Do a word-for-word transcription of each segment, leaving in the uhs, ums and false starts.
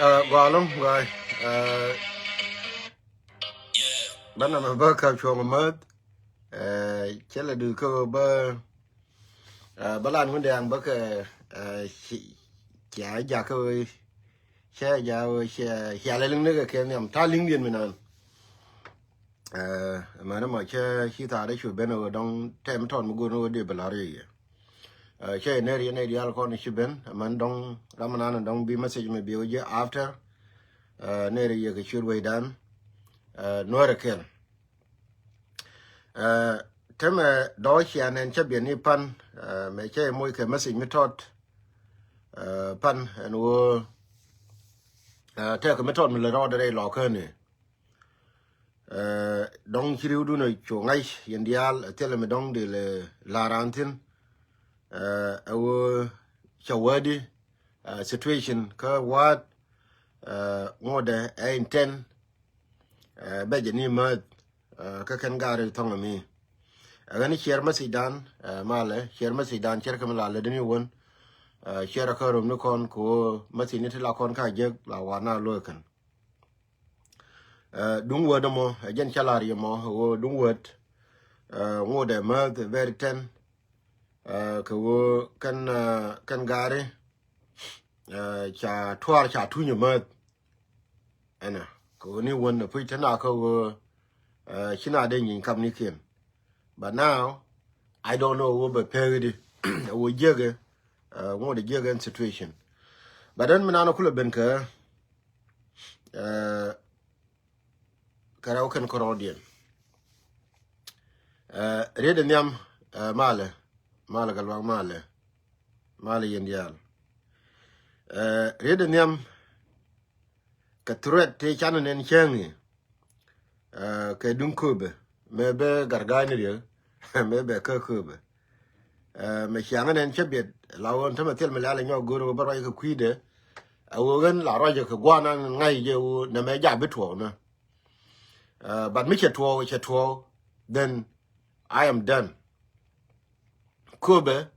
Ɛ, gɔaa ɛlɔ̱ŋ, gɔaa. Ɛ, bä nɛmɛ bä kap cuɔ̱ŋ mäth. Ɛ, cä lɛ duth kä bä, ɛ, bä lan Ŋundɛŋ bä kɛ, ɛ, ci, cia jak kä, cä jak, cia, cia lɛ liŋ ni kɛ kɛ nhiam. Ta̱a̱ liŋdiɛn mi naan. Ɛ, mɛn mɔ cä ci thaat cu ben ɣöö dɔ̱ŋ tɛm tɔt mi go̱o̱r ni ɣöö dee bɛ la̱r yɛ. Ɛ, cä yɛ ner yɛ nɛy diaal kɔn ci ben, mɛn dɔ̱ŋ ram nan dɔ̱ŋ bi message mi bi ɣöö ji̱ after. Ɛ, ner yɛ kɛ ciöt wecdan. Ɛ, Nuäärɛ kɛl. Ɛ, tämɛ dɔ̱ cia nɛn cä biɛn ni pan, ɛ, mɛ cä yɛ moc kɛ message mi tɔt. Ɛ, pan ɛn ɣöö, ɛ, tɛk mi tɔt mi lɛ rɔɔdɛ rɛy lɔkä ni. Ɛ, dɔ̱ŋ ci ri̱wdun ɛ cu ŋa̱c yɛn diaal, ɛ, thilɛ mi dɔ̱ŋ dee lɛ la̱r raan thi̱n. Ɛ, ɛ ɣöö cä wädi, ɛ, situation kä wa̱a̱t, ɛ, ŋotdɛ ɛ intent, ɛ, bɛ jɛ ni määth, ɛ, kä kɛn gaari thɔ̱ŋ ɛmi. Ɛ, ɣän i̱ ciɛɛr message dan, ɛ, malɛ, ciɛɛr message dan, ciɛɛr kɛ mi la lätdä ni wän, ɛ, ciɛɛr kä rom ni kɔn kɛ ɣöö message ni ti la kɔn ka jek la wa̱a̱ na lo̱o̱ kɛn. Ɛ, duŋ wäät ɛmɔ, ɛ jɛn cä la̱r yɛ mɔ, ɛ ɣöö duŋ wäät, ɛ, ŋotdɛ määth very ten, ɛ, kɛ ɣöö kɛn, ɛ, kɛn gaari, ɛ, ca tuaar ca tunyɛ määth. Ɛnɛ, kɛ ɣöö ni wän ɛ puc te na kä ɣöö, ɛ, ci na dee nyiny kap ni kiɛn. But now, I don't know ɣöö bɛ pek di, ɛ ɣöö jiäkɛ, ɛ, ŋotdɛ jiäkɛ ɛn situation. But ɛn mi nan ɛ kulɛ ben kɛ, ɛ, kɛ rɛw kɛn kärɔɔdiɛn. Ɛ, riet ɛ nhiam, ɛ, malɛ, malɛ kɛ luaŋ malɛ, malɛ yɛn diaal. Ɛ, riet ɛ nhiam kɛ threat tëë canɛ nɛn cäŋ i̱, ɛ, kɛ duŋ kööbɛ, mëë bɛ garga̱a̱ni riek, mëë bɛ kä kööbɛ. Ɛ, mɛ ciaŋä nɛn cä biɛt la ɣöö tämɛ thil mi lɛ̈ɛ̈l ɛ nyɔk go̱o̱r ɣöö bä ruac kɛ kui̱dɛ. Ɛ ɣöö ɣän la ruacɛ kɛ gua̱a̱r nan ŋa̱c jɛ ɣöö nɛmɛ jaak bi tuɔɔk nä. Ɛ, but mi cɛ tuɔɔk, cɛ tuɔɔk, then I am done. Kööbɛ,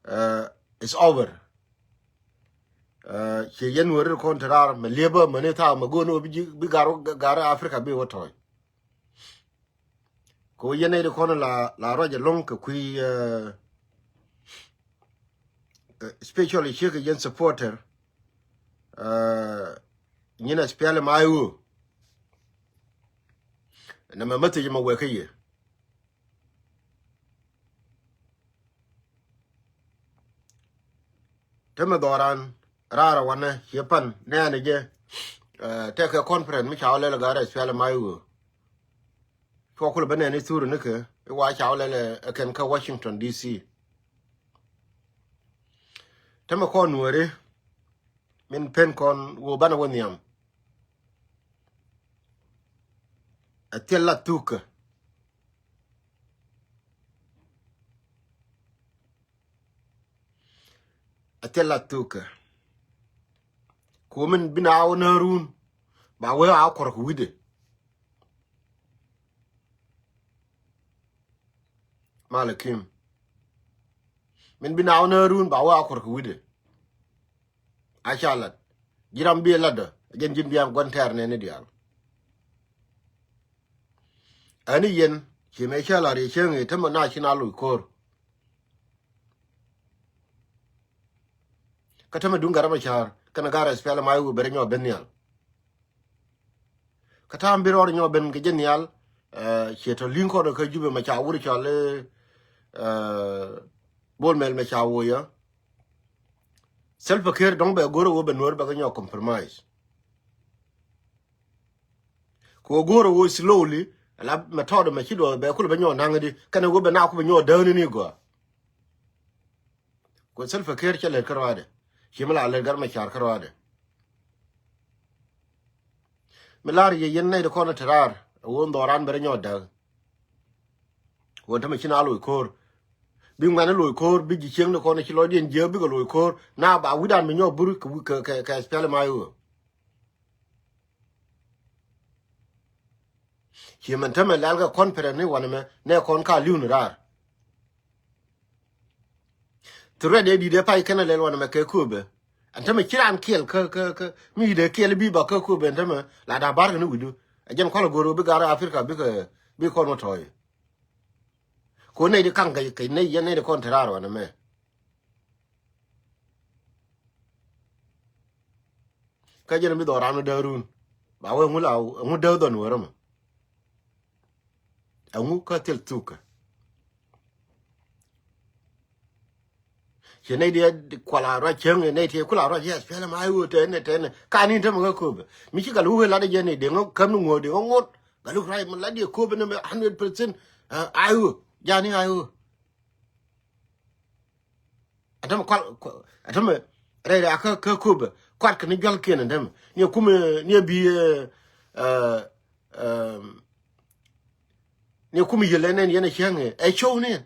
ɛ, it's over. Ɛ, ciɛ yɛn weri kɔn te raar mɛ liepä mɛ ni thaak mɛ go̱o̱n ɣöö bi ji̱, bi gar, gar Africa bi wä tɔ̱ɔ̱c. Kɛ ɣöö yɛn nɛy ti kɔn la, la ruac ɛlɔ̱ŋ kɛ kui̱, ɛ, kɛ, especially ciek kɛ yɛn supporter, ɛ, nyin SPLM-IO. Nɛmɛ message mɛ wek kä yɛ. Te mi dhɔran raar wanɛ ciɛ pan nɛɛni jɛ, ɛ, tekɛ conference mi ca wä lɛl ɛ gat SPLM-IO. Cuɔ kulɛ bä nɛɛni thuri ni kɛ i̱ wa ca wä lɛl ɛ kɛn kä Washington D C. Te mi kɔn nuɔri min pen kɔn ɣöö banɛ wä nhiam. Ɛ thil la thukä. Ɛ thil la thukä. Kuɔmin bi na wä nä run ba wee a kuɔr kɛ wi̱dɛ. Malɛ kim. Min bi na wä nä run ba wee a kuɔr kɛ wi̱dɛ. A ca lat. Ji̱ ram bi latdä. Jɛn ji̱n bian gua̱n tɛɛr nɛni diaal. Ɛni yɛn ci mɛ cä la riɛ cäŋ i̱ tämɛ na ci na loc ko̱r. Kä tämɛ duŋ Gat Macar kɛnɛ gat SPLM-IO bɛ rɛ nyɔk ben nhial. Kä ta̱a̱m bi rɔɔd nyɔk ben kɛ jɛ nhial, ɛ, ciɛ tɔ li̱ŋ kɔn kä Jubɛ mɛ ca wur cɔal i̱, ɛ, Bol Mel mɛ ca wur yɛ. Salva Kiir dɔ̱ŋ bɛ go̱r ɛ wä bɛ Nuäär bɛ kɛ nyɔk compromise. Kɛ ɣöö go̱o̱rä ɣöö slowly ala mɛ tɔɔdɛ mɛ ci duɔth bɛ kulɛ bɛ nyɔk naŋ di kɛnɛ ɣöö bɛ na ku bɛ nyɔk dääni ni gɔaa. Kɛ Salva Kiir cɛ lɛt kärɔaadɛ. Ci mi la lɛt Gat Macar kärɔaadɛ. Mi la̱r yɛ yɛn nɛy di kɔn te raar ɛ ɣöö dhɔran bɛ rɛ nyɔk dääk. Ɣöö tämɛ ci na loc ko̱o̱r. Bi ŋuɛ̈ni loc ko̱o̱r, bi ji̱ cieŋni kɔn ci lɔcdiɛn jiääk bikɛ loc ko̱o̱r. Na ba wi̱dan bi nyɔk bur kɛ, kɛ, kɛ, kɛ SPLM-IO. Ci mɛn tämɛ lɛl kɛ conference ni wanɛ mɛ nɛ kɔn ka li̱w ni raar. Threat ëë di̱t ëë pay kɛn a lɛl wanɛ mɛ kɛ kööbɛ. Ɛn tämɛ ci raan kiɛl kä, kä, kä mi dee kiɛl bi ba kä Kööbɛ ɛn tämɛ la da̱a̱ ba̱r kɛ ni wi̱cdu. Ɛ jɛn kual go̱r bi gar Africa bikɛ, bi kɔn wä tɔ̱ɔ̱c. Ko nɛy di kaŋ kɛ, kɛ nɛy yɛn nɛy di kɔn te raar wanɛ mɛ. Kä jɛn bi dhɔran mi däärun ba wee ŋu la ŋu däär dhɔn wee rɔmɔ. Ɛŋu kä thil thukä. Ci nɛy diɛ kuala ruac cäŋ nɛy ti kula ruac yɛs piɛlɛ ma ai wee tɛnɛ tɛnɛ ka ni tämɛ kä Kööbɛ. Mi ci gal wee lat jɛ ni deŋ käm ni ŋuɔ̱ɔ̱k deŋ ŋuɔ̱t gal wee ruac mi lat diɛ Kööbɛ ni mɛ hundred percent. Ai wee jani ai wee. Ɛn tämɛ kual, kual, ɛn tämɛ rɛy rɛy akä kä Kööbɛ kuat kɛ ni jualkiɛn ɛn tämɛ. Ni ɛ kumɛ, ni ɛ bi, ɛ, ɛ, ɛ, ni ɛ kumɛ yɛl ɛn ɛn yɛn ɛ cäŋ ɛ, ɛ cio̱w ni ɛn.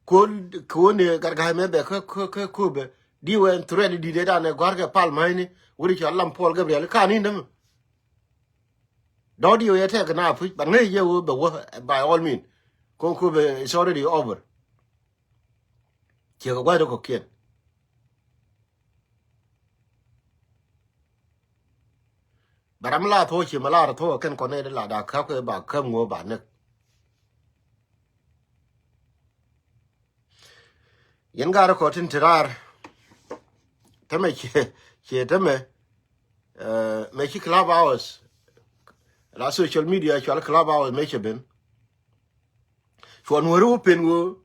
Ko̱, ko̱ ni gat ga̱a̱c mɛ bɛ kä, kä, kä Kööbɛ. Di wɛ ɛn threat di dee dan ɛ gɔ̱a̱r kɛ pal ma̱cni. Wuri cɔal Lam Paul Gabriel ka ni ɛn tämɛ. Dɔ̱diɛ wee yɛ tɛk kɛ na puc, but ŋäc yɛ wee bɛ wä, by all means. Kɔn Kööbɛ is already over. Ciɛ kɛ gua̱c rɔ kɔ̱kiɛn. But ram la thuɔ̱k ci ma la rɔ thuɔ̱k kɛn kɔn nɛy di la da̱a̱ käp kɛ ba käp ŋuɔ̱ɔ̱k ba näk. Yɛn gaat rɔ kɔn tin te raar. Tämɛ ciɛ, ciɛ tämɛ, ɛ, mɛ ci Clubhouse. La social media cual Clubhouse mɛ cɛ ben. Cuɔ Nuääri wä pen ɣöö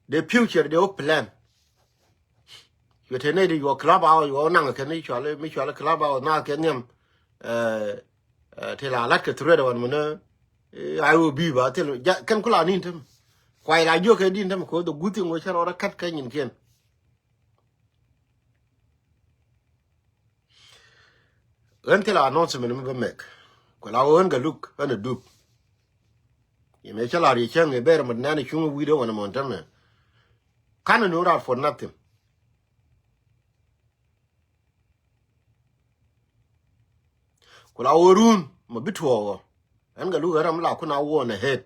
the future de wä plan. Cuɛ te nɛy di yuɔ Clubhouse yuɔ naŋ kɛn i̱ cual, mi cual Clubhouse na kɛ nhiam. Ɛ, ɛ, te la lat kɛ threat wan mi nä, ɛ, ai wä bi ba thil ja kɛn kula ni in tämɛ. Kuay la jiök kɛ di in tämɛ kɛ wä the good thing wä cä rɔɔdä kat kɛ nyinkiɛn. Ɣän thilɛ announcement mi bä mɛk. Kuɛ la ɣän Galuk ɣän a dup. Yɛ mɛ cä lar yɛ cäŋ ɛ bɛr mɛ nɛn cuŋ wi̱i̱dɛ wanɛ mɔn tämɛ. Kanɛ nuŋ rat for nothing. Ku la wä run mɛ bi tuɔɔk ɣɔ. Ɣän Galuk ɣän ram la kun a wä on ahead.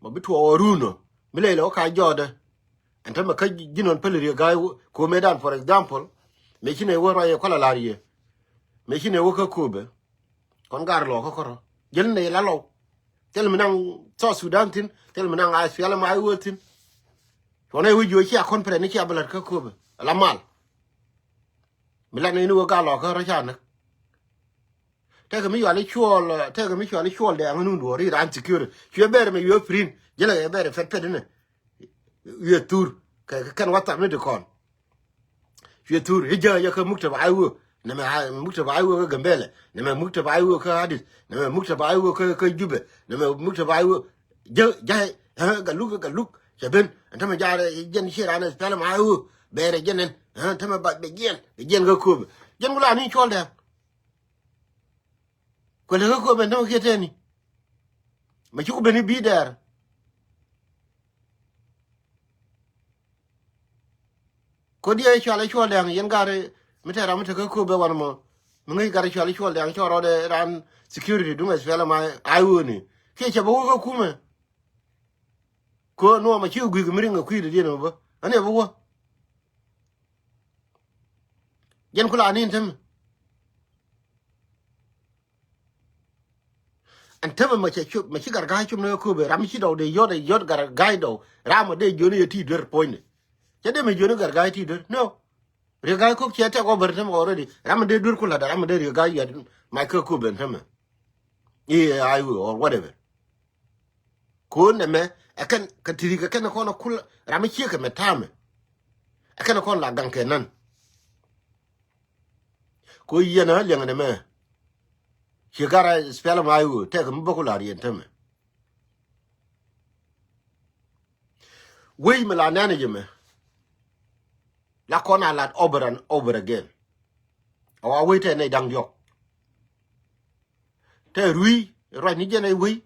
Ma bi tuɔɔk ɣɔrun ɔ mi lɛy lɛ wä ka jɔɔdɛ. Ɛn tämɛ kä ji̱n ɣɔn päl riek ga̱a̱c wä ko̱mɛdan, for example, mëë ci nɛ wä ruac yɛ kuala la̱r yɛ. Mëë ci nɛ wä kä Kööbɛ. Kɔn gar lɔɔk kä kɔrɔ jäl nɛ la lɔw. Thil mi naŋ South Sudan thi̱n, thil mi naŋ a SPLM-IO thi̱n. Cuɔnɛ wä jiö cia confident ni cia bi la̱t kä Kööbɛ la mal. Mi lat ni ni wä gar lɔɔk kä rɔ ca näk. Tɛkɛ mi cuali cuɔl, tɛkɛ mi cuali cuɔl dɛɛŋ ni wun duɔɔri ran security. Cuɛ bɛr mɛ yuɛ print. Jälɛ kɛ bɛr pɛt pɛt inɛ. Yuɛ thur kɛ kɛn WhatsApp ni ti kɔn. Cuɛ thur i̱ jä yɛ kä muktaba IO. Nɛmɛ muktaba IO kä Gambɛlɛ. Nɛmɛ muktaba IO kä Addis. Nɛmɛ muktaba IO kä, kä Jubɛ. Nɛmɛ muktaba IO. Jä, jä, ɛ, Galuk, Galuk. Cɛ ben. Ɛn tämɛ jaarɛ jɛn ciɛ ran SPLM-IO. Bɛrɛ jɛn ɛn. Ɛ, tämɛ ba, bɛ jiɛn. Bɛ jiɛn kä Kööbɛ. Jɛn ku la ni cuɔl dɛɛŋ. Kuɛ lɛ kä Kööbɛ ni tämɛ kiɛ tɛni. Mɛ ci ku ben i̱ bi̱i̱ dɛɛr. Kodi ɛ cual ɛ cuɔl dɛŋ yɛn gari mi tɛɛr ram mi te kä Kööbɛ wan mɔ. Mi ŋäc gari cual ɛ cuɔl dɛŋ cɔ rɔɔdɛ ran security duŋ SPLM-IO ni. Kiɛ cɛ bä wä kä kumɛ. Kö nuɔmɛ ci gui̱k mi riŋ ɛ kui̱dɛ diɛn mɛ bä. Ani ɛ bä wä. Jɛn ku la ni tämɛ. Ɛn tämɛ mɛ cɛ cop, mɛ ci gar ga̱a̱c cop ni kä Kööbɛ, ram mi ci dɔw dee yɔt, ɛ yɔt gar ga̱a̱c dɔw, ram mɛ dee jiöni yɛ ti duer puɔ̱nydɛ. Cɛ dee mɛ jiöni gar ga̱a̱c ti duer, no. Riek ga̱a̱c kok cɛ tɛk wä bär tämɛ already, ram mɛ dee duer ku la̱t, ram mɛ dee riek ga̱a̱c yɔt, ma kä Kööbɛ ɛn tämɛ. I̱ ɛ IO or whatever. Ko̱n ɛmɛ, ɛ kɛn, kɛ ti̱ri kɛ kɛn kɔn ɛ kul, ram mɛ ciek kɛ mɛ ta̱a̱mɛ. Ɛ kɛn kɔn la gaŋ kɛ nan. Ko yɛn a liɛŋ nɛ mɛ. Ci gara SPLM-IO tɛk mi bä ku la riɛn tämɛ. Wec mi la nɛn jɛ mɛ. La kɔn a lat over and over again. A wa wec tɛ nɛy da̱ŋ diɔk. Tɛ rui̱ ruac ni jɛ nɛy wec.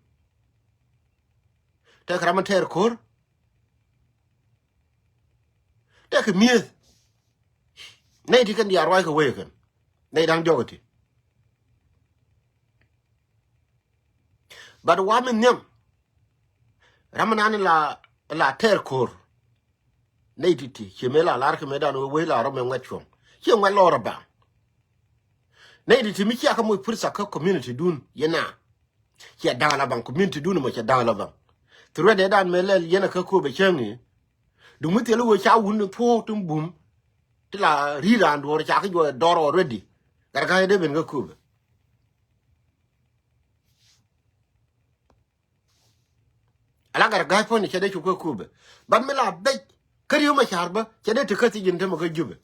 Tɛ kɛ ram mi tɛɛr ko̱r. Tɛ kɛ mi̱eth. Nɛy ti kɛn diaal ruac kɛ wec kɛn. Nɛy da̱ŋ diɔk ti. But wa mi nhiam. Ram mi nan la la tɛɛr ko̱r. Nɛy ti̱ti̱ ciɛ mëë la lar kɛ mëëdan wee wee la rɔ mɛ ŋuɛt cuɔ̱ŋ. Ciɛ ŋuɛt lɔɔr a baŋ. Nɛy ti̱ti̱ mi cia kä moc pursa kä community dun yɛn a. Ciɛ da̱a̱ la baŋ community dun mɔ ciɛ da̱a̱ la baŋ. Threat ɛ dan mëë lɛl yɛn a kä kööbɛ cäŋ i̱. Duŋ mi thil wee ca wun ni thuɔ̱ɔ̱k tin bum. Ti la ri̱i̱t raan duɔ̱ɔ̱r ca kä juɔc dɔr already. Gat kä dee ben kä kööbɛ. Ala gat ga̱a̱c puɔ̱ny cɛ dee cuk kä kööbɛ. Bat mi la bec kä ri̱ew mɛ ca̱r bä cɛ dee ti kä thiec in te mɛ kä Jubɛ.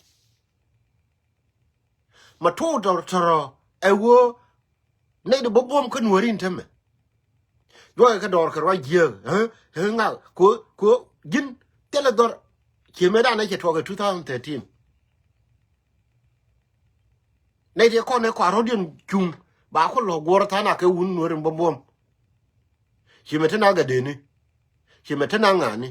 Ma tuɔɔk tɔr tɔrɔ ɛ wee nɛy di bä buɔ̱m kä Nuääri in te mɛ. Juɔc kɛ dɔɔr kɛ ruac jiääk ɣä ɣä ŋak ko ko ji̱n thilɛ dhɔr. Ciɛ mëëdan ɛ cɛ tuɔɔk ɛ two thousand thirteen. Nɛy ti kɔn ɛ kɔaar rɔ̱diɛn cuŋ ba ku lɔ guɔ̱r tha̱a̱n a kɛ wun Nuääri in bä buɔ̱m. Ci mɛ te na gatdeni. Ci mɛ te na ŋa̱a̱ni.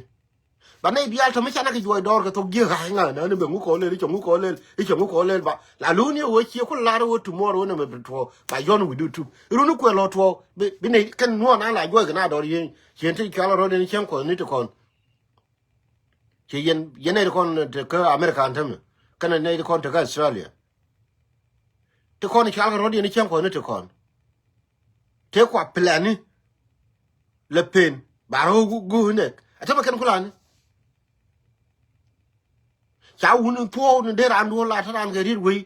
Ba nɛy diaal tɔ̱ mi canɛ kɛ juɔc dɔɔr kɛ thok jiek ɣa̱a̱c ŋa̱a̱n ani bɛ ŋu kɔn lɛl i̱ cɛ ŋu kɔn lɛl i̱ cɛ ŋu kɔn lɛl ba la lo̱o̱ni ɛ wee cie ku lar ɛ wee tomorrow wä nɛ mɛ bi tuɔɔk ba yɔ̱n wi̱cdu tup. Runi kuɛ lɔ tuɔɔk bi bi nɛy kɛn nuɔɔn an la juɔc kɛ na dɔɔr yieeny. Cien ti cual rɔ̱diɛn cieŋ kuɔth ni ti kɔn. Ci yɛn yɛn nɛy ti kɔn te kä America an tämɛ kɛnɛ nɛy ti kɔn te kä Australia. Ti kɔn cual kɛ rɔ̱diɛn cieŋ kuɔth ni ti kɔn. Tëë kua plani lɛ pen ba rɔ go̱o̱k nɛk a tämɛ kɛn kulani. Ca wun in thuɔɔk ni dee raan duɔ̱ɔ̱r la te raan kɛ riet wei.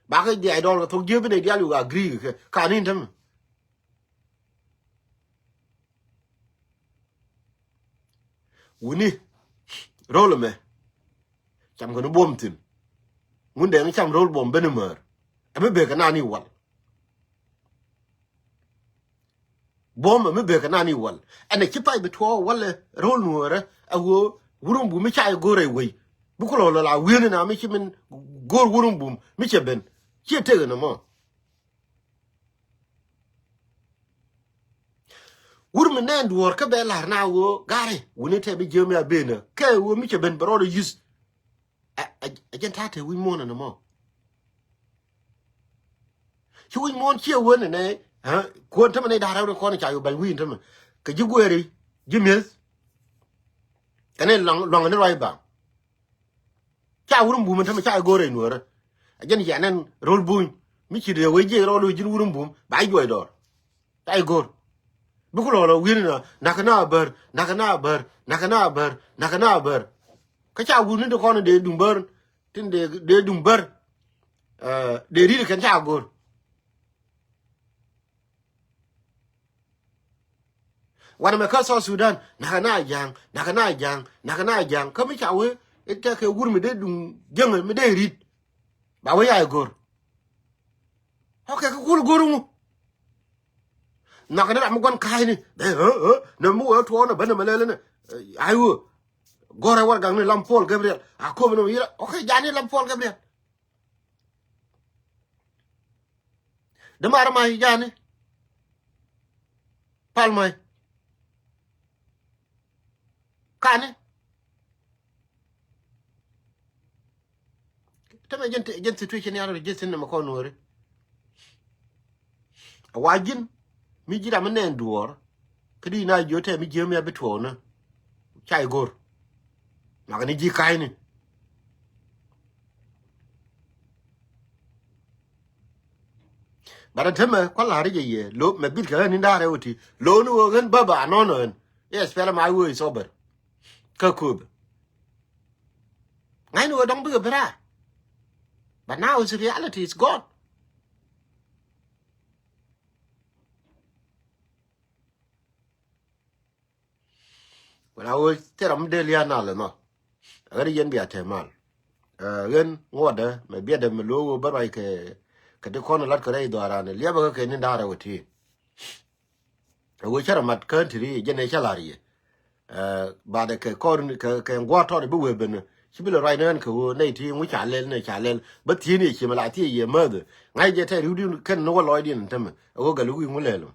Ba kɛ dhiac dɔɔr kɛ thok jiäk bi nɛy diaal yuk agree kɛ kani in tämɛ. Wuni ro̱l ɛmɛ cam kɛ ni buɔ̱m thi̱n. Ŋun dee ni cam ro̱l buɔ̱m ben imäär. Ɛ mi bek kɛ naan i̱ wal. Buɔ̱m ɛ mi bek kɛ naan i̱ wal ɛn ɛ ci pay bi tuɔɔk walɛ ro̱l nuɔɔrɛ. Ɛ ɣöö wurun bum mi ca i̱ go̱o̱r ɛ wei bi ku lɔ lɔ la wi̱eni na mi ci min go̱o̱r wurun bum mi cɛ ben. Ciɛ tek ɛn ɛmɔ. Wur mi nɛn duɔ̱ɔ̱r kä bɛ la̱r na ɣöö gari wuni tɛ bi jiämi a benä kɛ ɣöö mi cɛ ben bɛ rɔɔdɛ yuth. Ɛ jɛn ta̱a̱ te wi̱c muɔ̱ɔ̱n ɛn ɛmɔ. Ci wi̱c muɔ̱ɔ̱n ciɛ wen ɛnɛ kuɔn tämɛ nɛy da̱a̱r rɛw ni kɔn ca yo̱ ba̱ny wi̱i̱n tämɛ kɛ ji̱ gueeri ji̱ mi̱eth. Kɛn luaŋ ni ruac baŋ. Ca wurun bum in tämɛ ca i̱ go̱o̱r rɛy nuɔ̱ɔ̱rä. A jɛn yɛn ɛn ro̱l buny mi ci dee wee jiɛc rɔɔl wee ji̱n wurun bum ba i̱ juɔc dɔɔr. Ca i̱ go̱o̱r bi ku lɔɔl ɔ wi̱n in a nakä na a bär nakä na a bär nakä na a bär nakä na a bär. Kä ca wurni ti kɔn in dee duŋ bär tin dee duŋ bär. Dee ri̱t kɛn ca go̱o̱r. Wanɛ mɛ kä South Sudan nakä na ja̱a̱ŋ nakä na ja̱a̱ŋ nakä na ja̱a̱ŋ kä mi ca wee i̱ tɛkɛ wur mi dee duŋ jäŋä mi dee ri̱t. Ba wee ya i̱ go̱r. Ok kä kul go̱r ŋu. Nakä ni ram mi gua̱n ka̱a̱cni bɛ ɣä ɣä nɛ mi wee tuɔɔk nɛ bä nɛ mɛ lɛl nɛ. Ay ɣöö gɔrɛ warɛgakni Lam Paul Gabriel a kööp nɛ mɛ yila ok jani Lam Paul Gabriel. Dämaar ma̱c jani pal ma̱c kani. Tämɛ jɛn situation ni a rɔ jɛ thin nɛ mɛ kɔn nuɔri. A wa ji̱n mi ji̱ ram mi nɛn duɔɔr kä di na jiö tɛ mi jiö mi a bi tuɔɔk ni. Ca i̱ go̱r. Makɛ ni ji̱ ka̱cni. Bat a tämɛ kua̱ la̱r jɛ yɛ lo mɛ bil kɛ ɣän ni da̱rɛ wä ti lo ni wä ɣän bäbä anɔnɔ ɣän. I̱ ɛ spɛl ma wä i̱ thɔbɛr. Kä kööbɛ ŋa̱cni wä dɔ̱ŋ bikɛ bi raar. But now is reality is gone. Wala wä thil ram mi dee lia̱a̱ nal ɛnɔ. Ɣän yɛn bia te mal. Ɣän ŋuɔtdä mɛ biɛtdä mɛ lo̱o̱k wä bä ruac kɛ kɛ ti kɔn lat kɛ rɛy dhɔaaran liɛpä kä kɛ ni da̱a̱r ɛ wä ti. Ɛ wä cä rɛ mat kä ti ri jɛn ɛ cä la̱r yɛ. Baadɛ kɛ kɔr kɛ kɛ ŋuɔ̱t tɔt bi wee ben. Ci bi lɛ ruac ni ɣän kɛ wä nɛy ti ŋu ca lɛl nɛ ca lɛl bä thieen yɛ ciemɛ la thiee yɛ määthɛ. Ŋa̱c jɛ tɛ riwdiɛn kɛn ni wä lɔcdiɛn tämɛ ɛ wä gɛl wi̱i̱ ŋu lɛl mɛ.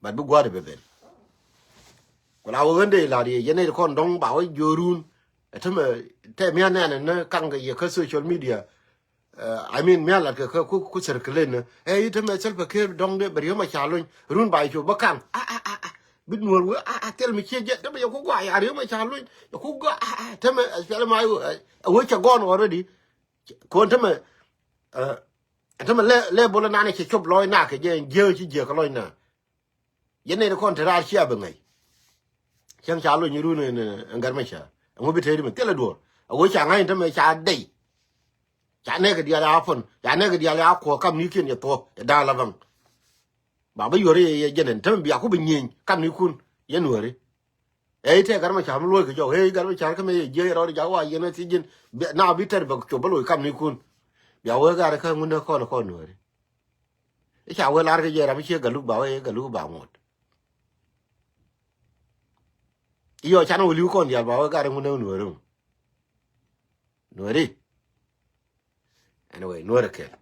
But bi gua̱a̱r i̱ bɛ ben. Ku la wä ɣän dee la̱r yɛ yɛn nɛy ti kɔn dɔ̱ŋ ba wä jiöörun. Ɛ tämɛ tɛ mia̱ nɛn ɛn ni kaŋ kɛ yɛ kä social media. I mean, mi a lat kɛ ku ku circulate ni ɛ i̱ tämɛ Salva Kiir dɔŋ de bɛ Riek Machar luny run ba i̱ cu bä kaŋ a a a a bi nuɔr wee a a thil mi cie jɛ tämɛ yɛ ku gɔaa ya Riek Machar luny yɛ ku gɔaa a a tämɛ SPLM-IO a wee cɛ gɔn already. Kuɔn tämɛ tämɛ lɛ lɛ bol nan cɛ cop lɔc na kɛ jɛ jiɛ ci jiɛ kɛ lɔc na. Yɛn nɛy ti kɔn te raar cia bi ŋäc. Cäŋ ca lony run ɛn Gat Macar ɛŋu bi tëëdi mi thilɛ duɔ̱ɔ̱r a wee ca ŋa̱c tämɛ ca dey. Ca nɛɛkɛ diaal ya pon ca nɛɛkɛ diaal ya kuɔɔk kam ni kiɛn yɛ thuɔ̱k yɛ da̱a̱l abaŋ. Ba bä yuɔri yɛ jɛn ɛn tämɛ bia ku bi nyieny kam ni kun yɛ nuɔri. Ɛ i̱ tëë Gat Macar mi luɔ̱ɔ̱c kɛ jɔk ëë Gat Macar kä mëë yɛ jiɛc rɔɔd jak wa yɛn ɛ thiec ji̱n. Na bi tɛr bɛ cop bä loc kam ni kun. Bia wee gat kä ŋun ɛ kɔn ɛ kɔn nuɔri. I̱ ca wee lar kɛ jɛ ram i̱ cie Galuk ba wee Galuk ba ŋot. I̱ yɔ can wä li̱w kɔn diaal ba wee gat ɛ ŋun ɛ nuɔri. Nuɔri. Anyway, nuɔri kɛl.